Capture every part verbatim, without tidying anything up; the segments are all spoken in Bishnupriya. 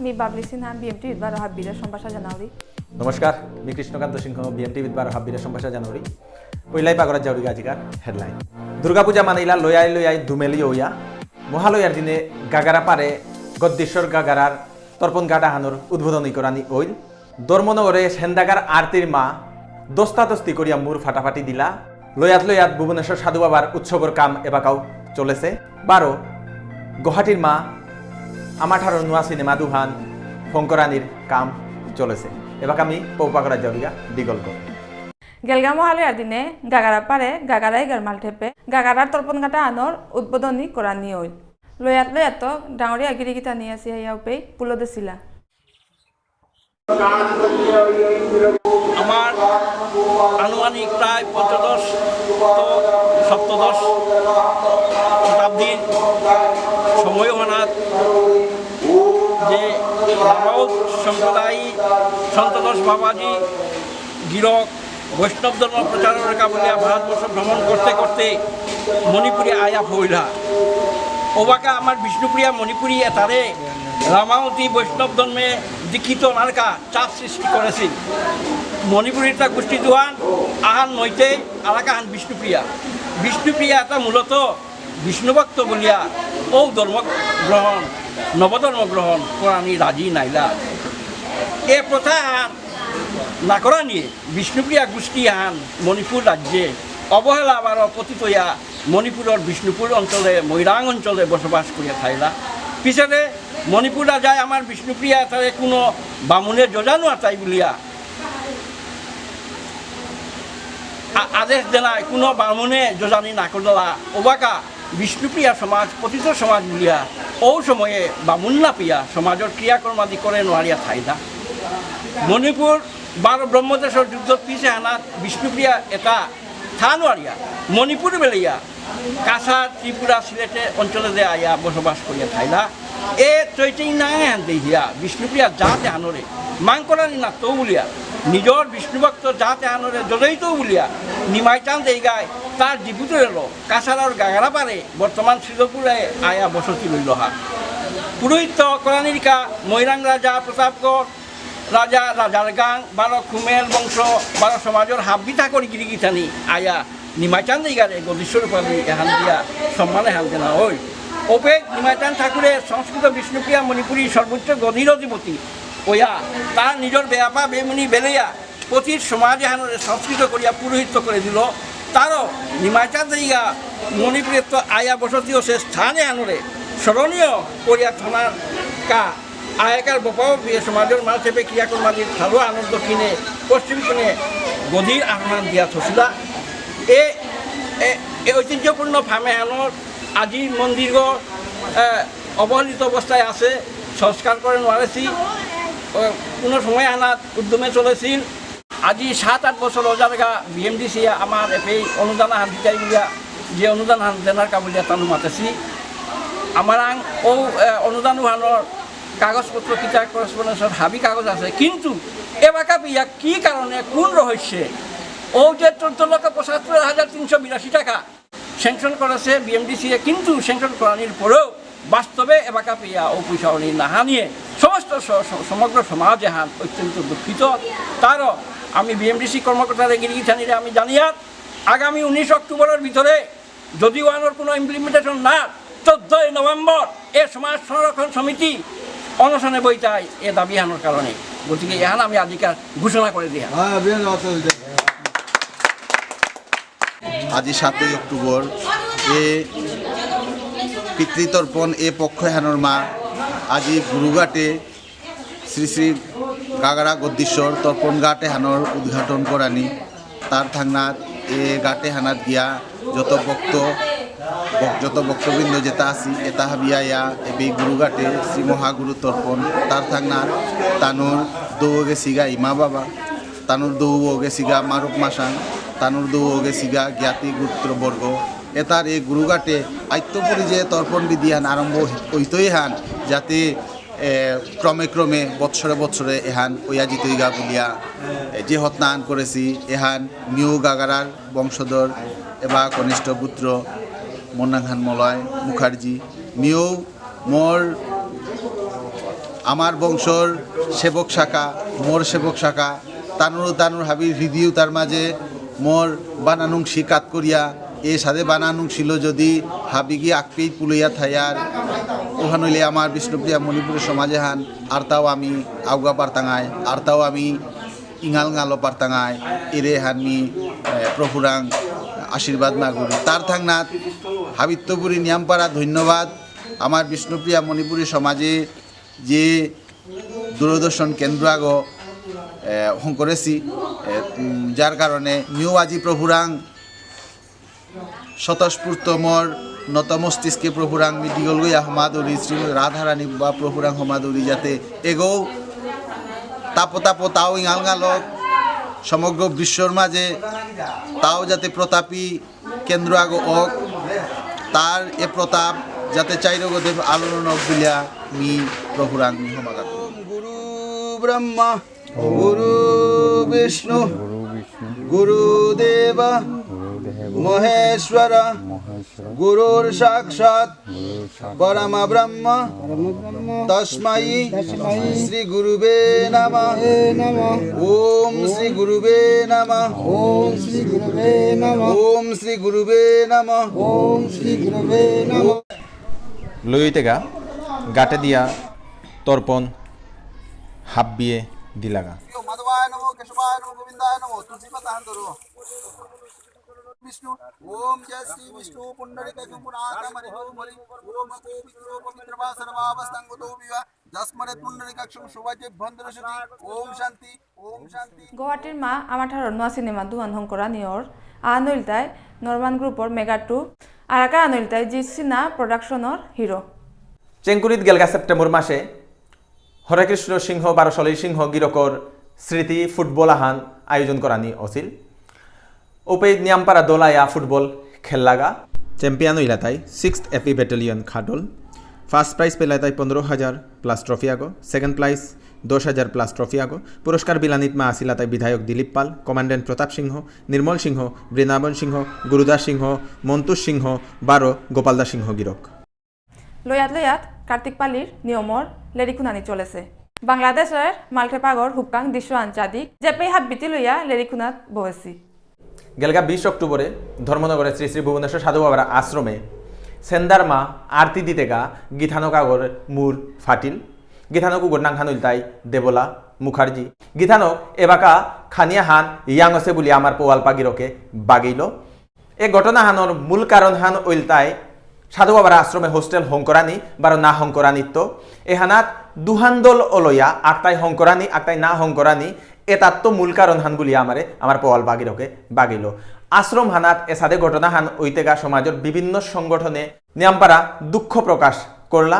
এই বাবলি সিনহা বিএমটি বিদবার হাব্বিরে সম্ভাষা জানাউরি। নমস্কার, মি কৃষ্ণকান্ত সিংহ, বিএমটি বিদবার হাব্বিরে সম্ভাষা জানাউরি। পইলাই পাগরা জাউরিগা আজিকার হেডলাইন। দুর্গাপূজা মানাইলা লয়াই লয়াই দুমেলি অইয়া। মহালয়ার দিনে গাগারা পারে গদ্দেশ্বর গাগারার তর্পণ ঘাট আহানর উদ্বোধনী করানি অইল। ধর্মনগরে সেন্দাগার আরতির মা দস্তাদস্তি করিয়া মুর ফাটাফাটি দিলা। লয়াত লয়াত ভুবনেশ্বর সাধু বাবার উৎসবর কাম এবাকাও চলেছে। বারো, গুয়াহাটির মা আমাঠারর নুয়া সিনেমা দুহান ফঙকরানির কাম চলেছে। এবাকা আমি পৌপাকরা জাউরিগা ডিগল করে। গেলগা মহালয়ার দিনে গাগারা পারে গাগারাই গরমাল ঠেপে গাগারার তর্পণ ঘাট আহানর উদ্বোধনী করানি অইল। লয়াত লয়াত ডাঙরিয়া গিরিগিথানি আসি হাইয়া উপেই পুলো দেসিলা। আমার আনুমানিক প্রায় পঞ্চদশ তো সপ্তদশ শতাব্দীর সময় অহানাত যে রামায়ণ সম্প্রদায় সন্তদশ বাবাজি গিরক বৈষ্ণব ধর্ম প্রচারর কা বুলিয়া ভারতবর্ষ ভ্রমণ করতে করতে মণিপুরে আয়া পড়িলা। ওবাকা আমার বিষ্ণুপ্রিয়া মণিপুরী এতারে রামায়তী বৈষ্ণব ধর্মে দীক্ষিত অনারকা চাপ সৃষ্টি করেছিল। মণিপুরীর তা গোষ্ঠী দুহান আহান নৈতেই আরাকাহান বিষ্ণুপ্রিয়া। বিষ্ণুপ্রিয়া এতা মূলত বিষ্ণুভক্ত বুলিয়া ঔ ধর্ম গ্রহণ, নবধর্ম গ্রহণ করানি রাজি নাইলা। এ প্রথা আহান না করানিয়ে বিষ্ণুপ্রিয়া গোষ্ঠী আহান মণিপুর রাজ্যে অবহেলা বারো পতিত অয়া মণিপুরর বিষ্ণুপুর অঞ্চলে, মৈরাং অঞ্চলে বসবাস করিয়া থাইলা। পিছেদে মণিপুর রাজায় আমার বিষ্ণুপ্রিয়া এতারে কোনো বামুনে যজা নুয়ারতাই বুলিয়া আ-, আদেশ দেনায় কোনো বামুনে যজানি না করলা। ওবাকা বিষ্ণুপ্রিয়া সমাজ পতিত সমাজ বুলিয়া ঔ সময়ে বামুন না পিয়া সমাজর ক্রিয়াকর্মাদি করে নুয়ারিয়া থাইলা। মণিপুর বারো ব্রহ্মদেশর যুদ্ধ পিছে আহানাত বিষ্ণুপ্রিয়া এতা থা নুয়ারিয়া মণিপুর বেলিয়া কাছাড়, ত্রিপুরা, সিলেটে অঞ্চলেদে আয়া বসবাস করিয়া থাইলা। এ চৈতন্য আহান দেহিয়া বিষ্ণুপ্রিয়া জাত এহানরে মাংকরানি না তো বুলিয়া, নিজর বিষ্ণুভক্ত জাত এহানরে যজইতৌ বুলিয়া নিমাইতান দেইগায় তার ডিপুতরে লো কাছাড়র গাগারা পারে বর্তমান শ্রীধরপুরে আয়া বসতি লইলহা। পুরোহিত্য করানিরকা মৈরাং রাজা প্রতাপগড় রাজা, রাজার গাং, বারো খুমেল বংশ, বারো সমাজর হাব্বি ঠাকুর গিরিগিথানি আয়া নিমাইচান দেইগারে গদিশ্বর উপাধি এহান দিয়া সম্মান এহান দেনা অইল। ওপে নিমাইচান ঠাকুরে সংস্কৃত বিষ্ণুপ্রিয়া মণিপুরী সর্বোচ্চ গদির অধিপতি অয়া তার নিজর বেয়াপা বেমুনি বেলেয়া পতিত সমাজ এহানরে সংস্কৃত করিয়া পুরোহিত্য করে দিল। তারও নিমাইচান দেইগা মণিপুরেত্ত আয়া বসতি অসে স্থান এহানরে স্মরণীয় করিয়া থনার কা আগেকার বপাও বিয়ে সমাজর মাঝে পে ক্রিয়াকর্মাদি থালুয়া আনন্দ কিনে পশ্চিম কোণে গদির আহ্বান দিয়া থসিলা। এ, এ, এ ঐতিহ্যপূর্ণ ফামে আনোর আজি মন্দিরগ, এ, অবহেলিত অবস্থায় আছে, সংস্কার করে নোয়ারেছি। ও, কোনো সময় আনাত উদ্যমে চলেছিল। আজি সাত আট বছর অজারগা বিএমডিসি আমার এপেই অনুদান আহান দিতাই বুলিয়া, যে অনুদান আহান দেনার কা বুলিয়া তানু মাতেছি। আমারাং ও, এ, অনুদান উহানোর কাগজপত্র কিতা করেসপন্ডেন্সর হাবি কাগজ আছে, কিন্তু এবাকা পিয়া কি কারণে, কোন রহস্যে ও যে চোদ্দ লক্ষ পঁচাত্তর হাজার তিনশো বিরাশি টাকা স্যাংশন করেছে বিএমডিসি এ, কিন্তু স্যাংশন করানির পরেও বাস্তবে এবাকা পেয়া ও পয়সা উনি না হানিয়ে সমস্ত স-, স-, সমগ্র সমাজ এহান অত্যন্ত দুঃখিত। তারও আমি বিএমডিসি কর্মকর্তাদের গিরিগিথানিরে আমি জানিয়ার আগামী উনিশ অক্টোবরের ভিতরে যদি ওয়ানোর কোনো ইমপ্লিমেন্টেশন না, চোদ্দই নভেম্বর এ সমাজ সংরক্ষণ সমিতি অনশনে বইতাই এ দাবি আনোর কারণে। গতিকে এহান আমি আজিকার ঘোষণা করে দিয়া। আজি সাতই অক্টোবর এ পিতৃতর্পণ এ পক্ষ এহানর মা আজি গুরুঘাটে শ্রী শ্রী গাগারা গদ্দীশ্বর তর্পণ ঘাট এহানর উদ্ঘাটন করানি। তার থাংনাত এ ঘাট এহানাত গিয়া যত ভক্ত, ভক-, যত ভক্তবৃন্দ যেতা আসি, এতা হাবিয়ায়া এবে গুরুঘাটে শ্রী মহাগুরু তর্পণ। তার থাংনাত তানুর দৌ গেসিগা ইমা বাবা, তানুর দৌ গেসিগা মারুপ মাসাং, তানুর দৌ গেসিগা জ্ঞাতি গোত্রবর্গ। এতার এ গুরুঘাটে আইত্য পুরি যে তর্পণ বিধিহান আরম্ভ হই-, হইতই হান, যাতে এ, ক্রমে ক্রমে বৎসরে বৎসরে এহান ওয়া জিতইগা বুলিয়া, এ, যে হতনাহান করেসি, এহান মিউ গাগারার বংশধর এবা কনিষ্ঠ পুত্র মন্নাংহান মলয় মুখার্জি, মিউ মোর আমার বংশর সেবক শাখা, মোর সেবক শাখা, তানুর তানুর হাবির হৃদয় তার মাঝে মোর বানানুংসি কাত করিয়া, এ সাদে বানানুংসিল যদি হাবিগি আকপেই পুলইয়া থায়ার, ওহান হইলে আমার বিষ্ণুপ্রিয়া মণিপুরী সমাজে হান আরতাও আমি আউগা পারতাঙায়, আরতাও আমি ইঙাল ঙালো পারতাঙায়, এরে হানমি, এ, প্রভুরাং আশীর্বাদ মাগুরি। তার থাংনাত হাবিত্তপুরি নিয়ামপাড়া ধন্যবাদ। আমার বিষ্ণুপ্রিয়া মণিপুরী সমাজে যে দূরদর্শন কেন্দ্র আগো, এ, হংকরেছি, এ, উম, যার কারণে মিও আজি প্রভুরাং স্বতঃস্ফূর্তমর নত মস্তিষ্কে প্রভুরাং মি দিগল গইয়া হমাদুরি, শ্রীমদ রাধারানী বা প্রভুরাং হমাদুরি যাতে এগো তাপো তাপো তাও ইঙাল ঙালক সমগ্র বিশ্বর মাঝে তাও যাতে প্রতাপী কেন্দ্র আগ অক, তার এ প্রতাপ যাতে চাইরগদেব আলোড়ন অক বুলিয়া মি প্রভুরাং মি হমাগাত। গুরু ব্রহ্মা, গুরু বিষ্ণু, গুরু বিষ্ণু, গুরু দেবা, গুরু দেব, মহেশ্বর, মহেশ্বর, গুরুর সাক্ষাৎ, গুরু সাক্ষাৎ, পরম ব্রহ্ম, পরম ব্রহ্ম, তস্মৈ, তস্মৈ, শ্রী গুরুবে নমঃ। গুরুবে নমঃ। ওম শ্রী গুরুবে নমঃ। ওম শ্রী গুরুবে নমঃ। ওম শ্রী গুরুবে নমঃ। ওম শ্রী গুরুবে নমঃ। লইতেগা গাটে দিয়া তর্পণ হাব্বিয়ে দিলাগা। মাধবায় নমঃ, কেশবায় নমঃ, গোবিন্দায় নমঃ। তুলসী পাতা হান ধরো। বিষ্ণু, ওম জয় শ্রী বিষ্ণু পুণ্ডরীকাক্ষং পুনাকামণি ওম হরি, ওম পবিত্র পবিত্র বা সর্বাবস্থাঙ্গতো বিবা, যস্মরেৎ পুণ্ডরীকাক্ষং শুভাজ্যে ভ্যন্তরসতি, ওম শান্তি, ওম শান্তি। গুয়াহাটির মা আমার ঠারর নোয়া সিনেমা দুহান হংকরানি অর, আহান ইলতাই নরমান গ্রুপর মেগা টু, আর আকা আহান ইলতাই জি সিনহা প্রোডাকশনর হিরো। চেংকুরিত গেলগা সেপ্টেম্বর মাসে হরেকৃষ্ণ সিংহ বারো সলই সিংহ গিরকর স্মৃতি ফুটবল আহান আয়োজন করানি অসিল। ওপে নিয়ামপারা দল আয়া ফুটবল খেললাগা। চ্যাম্পিয়ন হইলাতাই সিক্সথ এফি ব্যাটালিয়ন খাডল। ফার্স্ট প্রাইজ পেলাতাই পনেরো হাজার প্লাস ট্রফি আগো, সেকেন্ড প্রাইজ দশ হাজার প্লাস ট্রফি আগো। পুরস্কার বিলানিত মা আসিলাতাই বিধায়ক দিলীপ পাল, কমান্ড্যান্ট প্রতাপ সিংহ, নির্মল সিংহ, বৃন্দাবন সিংহ, গুরুদাস সিংহ, মন্তুষ সিংহ, বারো গোপালদাস সিংহ গিরক। লয়াত লয়াত কার্তিক পালির নিয়মর লেরিকুনানি চলেছে। বাংলাদেশর মালঠেপাগর হুকাং দৃশ্য আঞ্চাদিক জেপে হাব্বিতি লইয়া লেরিকুনাত বহেছি। গেলগা বিশ অক্টোবরে ধর্মনগরে শ্রী শ্রী ভুবনেশ্বর সাধু বাবার আশ্রমে সেন্দার মা আরতি দিতেগা গিথানক আগর মুর ফাটিল। গিথানক উগর নাংহান ইলতাই দেবলা মুখার্জি। গিথানক এবাকা খানিয়া হান ইয়াং আছে বুলি আমার পোয়াল পাগিরকে বাগিল। এ ঘটনাহানর মূল কারণহান ইলতাই সাধু বাবার আশ্রমে হোস্টেল হংকরানি বারো না হংকরানিত্ত। এহানাত দুহান দল অলয়া আকতাই হংকরানি আকতাই না হংকরানি, এতাত্ত মূল কারণহান বুলিয়া আমারে আমার পোয়াল বাগিরকে বাগিল। আশ্রমহানাত এসাদে ঘটনাহান ঐতেগা সমাজর বিভিন্ন সংগঠনে নিয়ামপারা দুঃখ প্রকাশ করলা।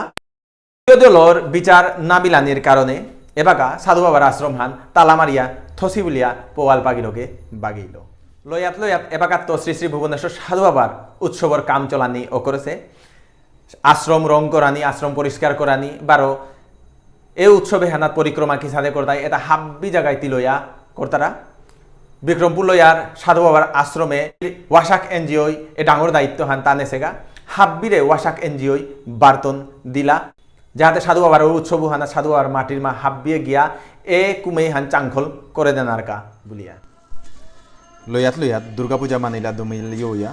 দলর বিচার না বিলানির কারণে এবাকা সাধু বাবার আশ্রমহান তালা মারিয়া থসি বুলিয়া পোয়াল পাগিরকে বাগিল। লয়াত লয়াত এবাকাত্ত শ্রী শ্রী ভুবনেশ্বর সাধু বাবার উৎসবর কাম চলানি অকরেছে। আশ্রম রং করানি, আশ্রম পরিষ্কার করানি, বারো এ উৎসব এহানাত পরিক্রমা কিসাদে করতাই, এতা হাব্বি জাগায় তিলয়া করতারা। বিক্রমপুর লয়ার সাধু বাবার আশ্রমে ওয়াসাক এনজিও এ ডাঙর দায়িত্ব হান তানেছেগা। হাব্বিরে ওয়াসাক এনজিও বার্তন দিলা। যাহাতে সাধু বাবার উৎসব হানা সাধু বাবার মাটির মা হাব্বিয়ে গিয়া এ কুমেই হান চাংখল করে দেনার কা বুলিয়া। লয়াত লয়াত দুর্গা পূজা মানিলা দুমিল ইয়া।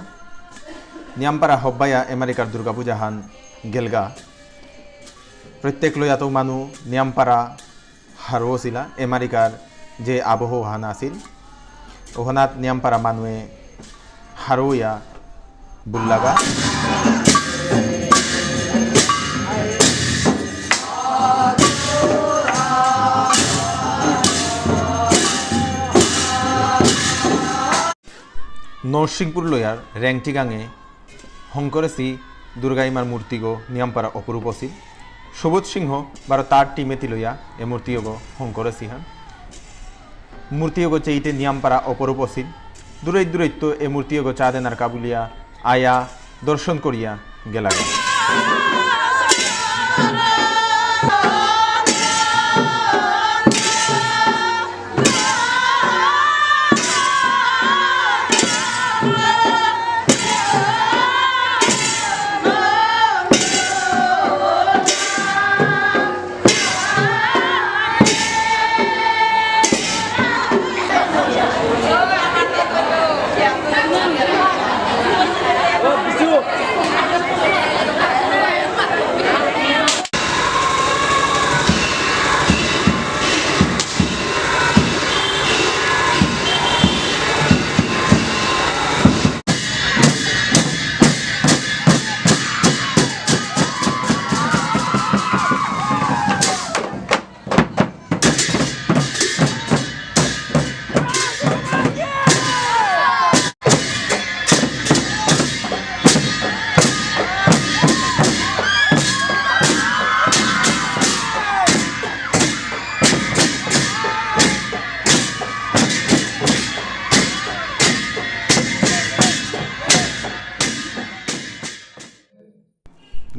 নিয়ামপারা হব্বায়া এমারিকার দুর্গা পূজা হান গেলগা। প্রত্যেক লয়াত মানু নিয়ামপারা হারৌ আসিলা, এমারিকার যে আবহাওয়া হান আসিল, ওহানাত নিয়ামপারা মানুয়ে হারৌয়া বুল্লাগা। নরসিংপুর লয়ার রেংটি গাঙে হংকরেসি দুর্গা ইমার মূর্তিগো নিয়ামপারা অপরূপ আসিল। সুবোধ সিংহ বারো তার টিমে তিলয়া এ মূর্তিগো হংকরেসি হান। মূর্তিগো চেইতে নিয়ামপারা অপরূপ আসিল। দূরই দূরইত্ত এ মূর্তিগো চা দেনার কা বুলিয়া আয়া দর্শন করিয়া গেলাগা।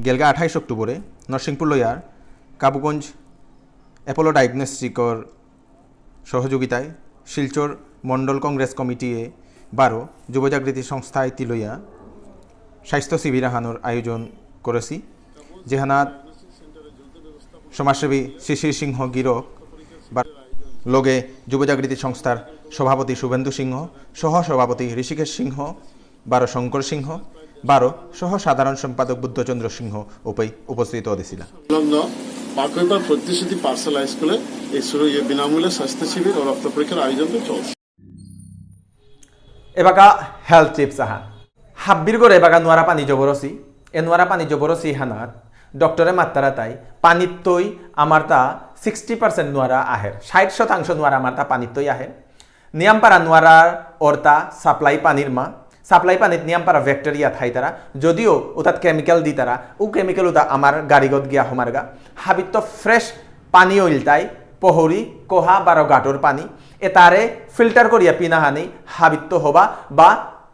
গেলগা আঠাইশ অক্টোবরে নরসিংপুর লয়ার কাবুগঞ্জ অ্যাপোলো ডায়াগনস্টিকর সহযোগিতায় শিলচর মণ্ডল কংগ্রেস কমিটিয়ে বারো যুব জাগৃতি সংস্থায় তিলয়া স্বাস্থ্য শিবির আহানর আয়োজন করেছি, যেহানাত সমাজসেবী শিশির সিংহ গিরক বা লগে যুব জাগৃতি সংস্থার সভাপতি শুভেন্দু সিংহ, সহ সভাপতি ঋষিকেশ সিংহ, বারো শঙ্কর সিংহ, বারো সহ সাধারণ সম্পাদক বুদ্ধচন্দ্র সিংহ উপে-, উপস্থিত অদিছিলা। সংলগ্ন পাকৈপার প্রতিশ্রুতি পাঠশালা স্কুলে এই শুরু ইয়ে বিনামূল্যে স্বাস্থ্য শিবির ও রক্ত পরীক্ষার আয়োজন তো চলছে। এবাকা হেলথ টিপস আহান। হাব্বির গরে এবাকা নুয়ারা পানি জবরসি। এ নুয়ারা পানি জবরসি হানাত ডক্টরে মাত্তারা তাই পানিত্তই আমার তা সিক্সটি পার্সেন্ট নুয়ারা আহের, ষাট শতাংশ নুয়ারা আমার তা পানিত্তই আহের। নিয়ামপারা নুয়ারার অর্তা সাপ্লাই পানির মা, সাপ্লাই পানিত নিয়ামপারা ব্যাকটেরিয়া থাইতারা, যদিও ওতাত কেমিক্যাল দিতারা, ও কেমিক্যাল ওতা আমার গাড়িগত গিয়া হমারগা। হাবিত্ত ফ্রেশ পানি অইলতাই, পহরি, কোহা, বারো গাটর পানি, এতারে ফিল্টার করিয়া পিনাহানি হাবিত্ত হবা বা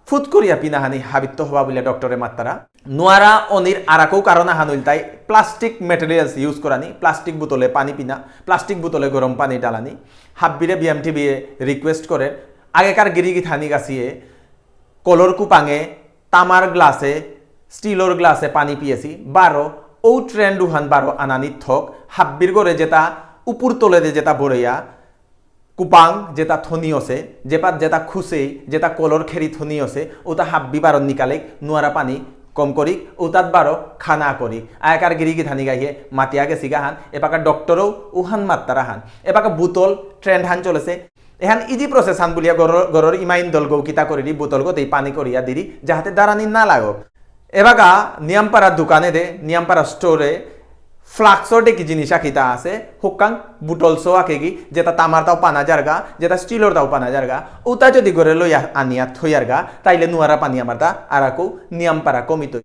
ফুট করিয়া পিনাহানি হাবিত্ত হবা বুলে ডক্টরে মাত্তারা। নুয়ারা অনির আরাকৌ কারণ আহান ইলতাই প্লাস্টিক মেটেরিয়ালস ইউজ করানি, প্লাস্টিক বোতলে পানি পিনা, প্লাস্টিক বোতলে গরম পানি ডালানি। হাব্বিরে বিএমটিবিয়ে রিকোয়েস্ট করে, আগেকার গিরিগিথানি গাছিয়ে কলর কুপাঙে, তামার গ্লাসে, স্টিলর গ্লাসে পানি পিয়েছি, বারো ও ট্রেন্ড উহান বারো আনানি থক, হাব্বির গরে যেতা উপর তলে দে যেতা বড়েয়া, কুপাং যেতা থনি আছে, যেপাত যেতা খুসেই, যেতা কলর খেরি থনি আছে, ওতা হাব্বি বারো নিকালেক, নুয়ারা পানি কম করিক, ওতাত বারো খানা করিক। আয়কার গিরি গিথানি গাইয়ে মাতিয়া গেছি গাহান, এপাকা ডক্টরও উহান মাত্তারা হান। এপাকা বোতল ট্রেন্ড হান চলেছে। এহান ইজি প্রসেস হান বুলিয়া গরর, গরর ইমাইন দল গৌ কিতা করিরি, বোতল গতেই পানি করিয়া দিরি, যাহাতে দারানি না লাগক। এবাকা নিয়ামপারা দোকানে দে, নিয়ামপারা স্টোরে ফ্লাক্সর ডেকি জিনিস আকিতা আছে, হুকাং বুটল সো আকেগি, যেতা তামার তাও পানা জারগা, যেতা স্টিলর তাও পানা জারগা, উতা যদি গরে লইয়া আনিয়া থইয়ারগা, তাইলে নুয়ারা পানি আমার তা আরাকু নিয়ামপারা কমিতই।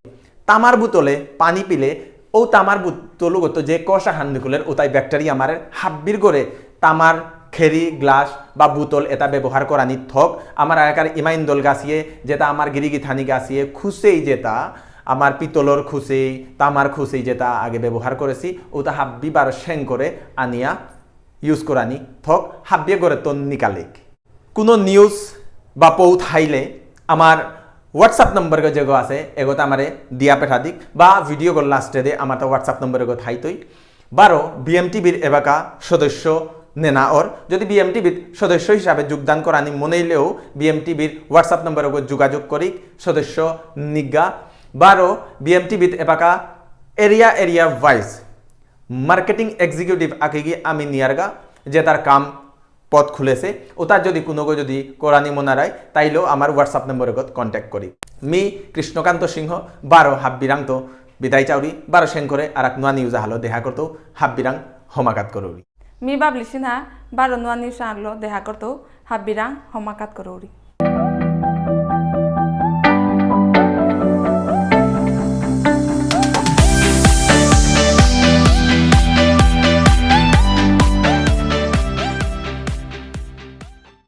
তামার বুতলে পানি পিলে, ও তামার বুতলগত যে কষ আহান নিকুলের, উতাই ব্যাকটেরিয়া মারের, হাব্বির গরে তামার খেরি, গ্লাস বা বুতল এতা ব্যবহার করানি থক। আমার আগেকার ইমাইন দল গাছিয়ে, যেতা আমার গিরিগিথানি গাছিয়ে, খুসেই যেতা, আমার পিতলর খুসেই, তামার খুসেই যেতা আগে ব্যবহার করেছি, ওতা হাব্বি বারো সেং করে আনিয়া ইউজ করানি থক, হাব্বিয়ে গরে তো নিকালেক। কোনো নিউজ বা পৌ থাইলে আমার WhatsApp নম্বর যেগো আছে, এগোতে আমারে দিয়া পেঠা দিক, বা ভিডিও গো লাস্টে দে আমার তো WhatsApp নম্বর এগো থাইতই। বারো বিএমটিভির এবাকা সদস্য নেনা অর, যদি বিএমটিভির সদস্য হিসাবে যোগদান করানি মনেইলেও বিএমটিভির WhatsApp নম্বর এগো যোগাযোগ করি সদস্য নিগা। বারো বিএমটিভিত এবাকা area area wise marketing executive আকেগি আমি নিয়ারগা, যে তার কাম পথ খুলেছে। ওটা যদি কোনো গো যদি করানি মনারায়, তাইলেও আমার WhatsApp নম্বর এগত কন্ট্যাক্ট করি। মি কৃষ্ণকান্ত সিংহ, বারো হাব্বিরাং তো বিদায় চাউরি, বারো সেং করে আর এক নোয়া নিউজ আহালো দেখা করতো, হাব্বিরাং হমাকাত করুরি। মি বাবলি সিনহা, বারো নোয়া নিউজ আহালো দেখা করতো, হাব্বিরাং হমাকাত করুরি।